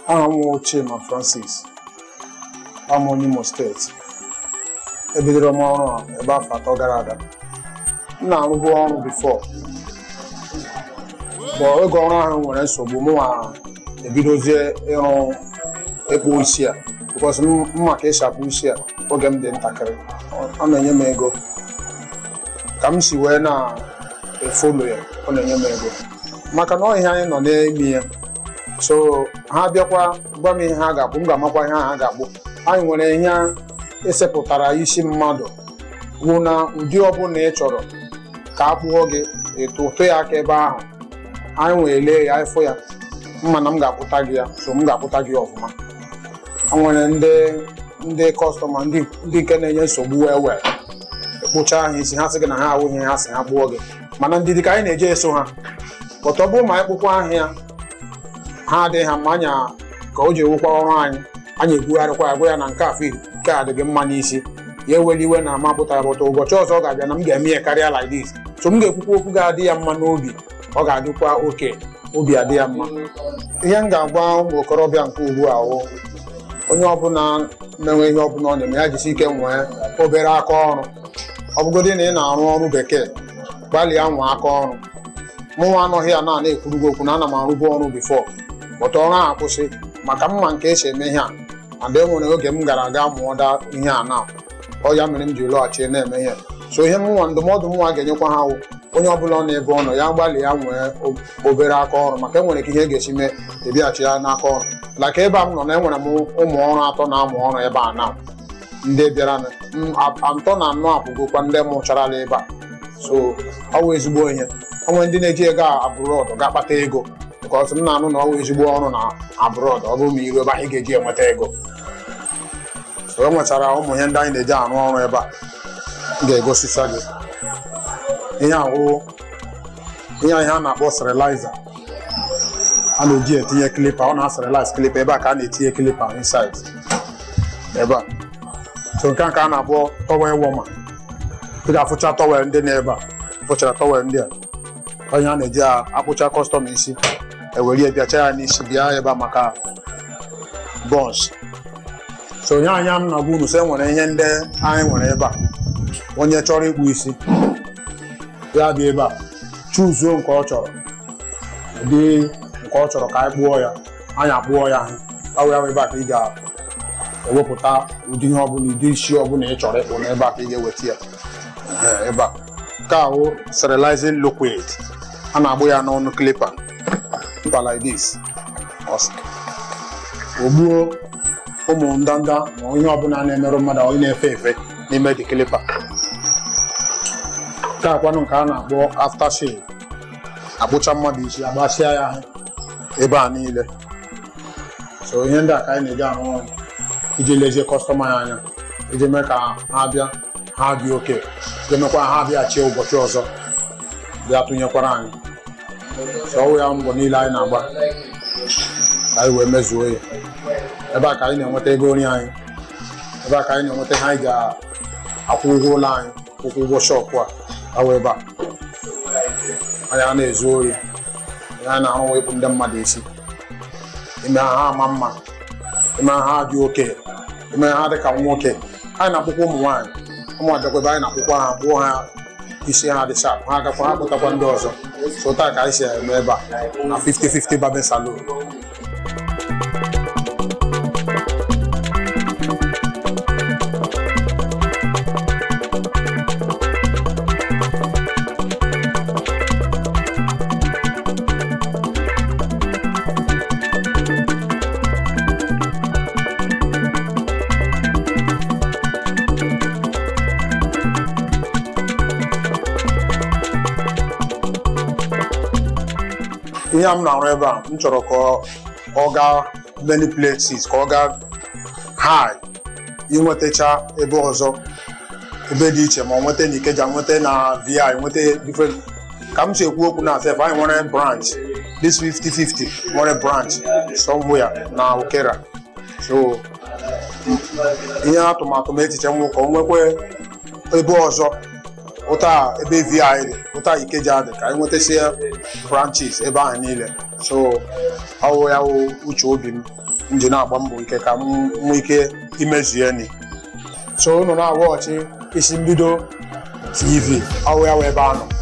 Aha m wụ Chima Francis, amụ Imo Steeti. Ebidoro m ọrụ a ebe afọ 3 gara aga. M na-arụbu ọrụ before, bụ oge ọrụ ahụ nwere nsogbu, mụnwa ebidozie ịrụ ịkpụ isi a, because mma ka esi akpụ isi a oge m dị ntakịrị. Ọ na-enye m ego ka m si wee na-efolo ya, ọ na-enye m ego maka na ọ ihe anyị nọ n'ime ya. So ha bịakwa gwa m ihe ha ga-akpụ, m ga-amakwa ihe ha ga-akpụ. Anyị nwere ihe esepụtara isi mmadụ wụ na ụdị ọbụla ị chọrọ ka a kpụọ gị, ịtụtụ ya aka ebe ahụ, anyị nwee lee ya, ịfụ ya mma na m ga-akpụta gị ya, so m ga-akpụta gị ọfụma. O nwere ndị kọstọma ndị nke na-enye nsogbu wee wee kpụchaa ha isi, ha sị gị na ha awụghị ha sị ha kpụọ gị, mana ndị dịka anyị na-eje eso ha pọta. Ọ bụrụ ma anyị kpụkwa ahịa ha adịghị ha mma, anya ka o ji ewukwa ọrụ anyị, anyị ebugharịkwa ya, gwa ya na nke a fil nke a adịghị mma n'isi ya, ewere iwe na ama pụtara pụta. Ụbọchị ọzọ ọ ga-abịa na m ga-eme ya karịa like this, so m ga-ekwukwa okwu ga-adị ya mma n'obi, ọ ga-adịkwa oke obi adị ya mma. Ihe m ga-agwa ụmụ okorobịa nke ugbu a wụ onye ọbụla na-enwe ihe ọbụla ọ na-eme ya jisi ike nwee obere aka ọrụ. Ọ bụgodị na ị na-arụ ọrụ bekee, gbalịa nwee aka ọrụ. Mụnwa anọghị ya na-ekwurugo okwu na ana m arụbu ọrụ before, bọta ọrụ ahụ akwụsị maka mma nke esi eme ihe a, and e nwere oge m gara aga mụọ da ihe a na ọ ya mere m ji lọghachi na-eme ihe. So ihe mụnwa, ndụmọdụ mụnwa ga-enyekwa ha wụ onye ọbụla ọ na-ebe ọ nọ ya gbalịa nwee obere aka ọrụ, maka enwere ka ihe ga-esi mee ebighachi ya n'aka ọrụ. Laka ebe a m nọ na enwere m ụmụ ọrụ 3 na-amụ ọrụ ebe a na ndị bịara 3 na 4 apụgokwa ndị mụcharala ebe a. So ọ wụ ezigbo ihe. O nwere ndị na-eji ego abroad ga-akpata ego, because m na-anụ na ọ wụ ezigbo ọrụ na abroad, ọ bụrụ ma iru ebe anyị ga-eji enweta ego. So e nwechara ụmụ ihe ndị anyị na-eji arụ ọrụ ebe a m ga-egosisa gị. Ihe ahụ ihe a na-akpọ sterilizer, a na-eji etinye clipper, ọ na-sterilize clipper ebe a ka a na-etinye clipper inside ebe a. So nke a ka a na-akpọ towel warmer. Ị ga-afụcha towel ndị na ebe a, fụchara towel ndị a, onye a na-eji akpụcha kọstọma isi, ewere ya bịacha ya n'isi bịa ebe a maka buns. So onye anya m na-agwa unu sị enwere ihe ndị anyị nwere ebe a, onye chọrọ ịkpụ isi ya bịa ebe a chuzuo nke ọ chọrọ, ụdị nke ọ chọrọ ka anyị kpụọ ya, anyị akpụọ ya. Ọ ya ebe a ka ị ga-ewepụta ụdị ihe ọbụla, ụdị isi ọbụla ị chọrọ ịkpụ n'ebe a ka ị ga-eweta ya ebe a. Nke a wụ sterilizing liquid, a na-agbụ ya n'ọnụ clipper like this, o gbuo ụmụ ndanda ma ihe ọbụla na-emerụ mmadụ, onye na-efe efe n'ime the clipper. Nke akwanụ nke a na-akpọ after shave, akpụcha mmadụ isi agbasịa ya ahụ ebe a niile. So ihe ndị a ka anyị na-eji arụ ọrụ iji lezie kọstọma ya anya, iji mee ka ha bịa ha dị oke, iji mekwa ha bịaghachie ụbọchị ọzọ bịa tụnyekwara anyị. So ọwụ ya mbọ niile anyị na-agba ka anyị wee mezuo ya. Ebe a ka anyị na-enweta ego nri anyị, ebe a ka anyị na-enweta ihe anyị ga-akwụ ụgwọ ụlọ anyị, kwụkwọ ụgwọ shọpụ a. Awụ ebe a anyị a na-ezu ori, anyị na-arụ ịkpụ ndị mmadụ isi, ime ha ama mma, ime ha dị oke, ime ha dị ka nwoke. Anyị na-akpụkwa ụmụ nwaanyị, ụmụ abịakwa anyị na-akpụkwa ha, kpụọ ha isi ha dị sharp, ha agakwa ha kpụtakwa ndị ọzọ. So taa ka anyị si eme ebe a na 50-50 Barbing Salon. Ihe a m na-arụ ebe a, m chọrọ ka ọ gaa many places, ka ọ gaa high, inwetacha ebe ọzọ ebe dị iche, ma ọ nweta na Ikeja, nweta na VI, nweta different. Ka m si ekwu okwu na sef, anyị nwere branch this 50-50 nwere branch somewhere na Okera. So ihe atụmatụ m, echiche m ka o nwekwa ebe ọzọ. Ụta ebe VI dị, ụta Ikeja dị, ka anyị nwetasie branches ebe ahụ niile. So ọwụ ya wụ uche obi m m ji na-agba mbọ ike ka m nwee ike imezu ya ni. So unu na-awọchị Isi Mbido TV, ọwụ ya wụ ebe a nọ.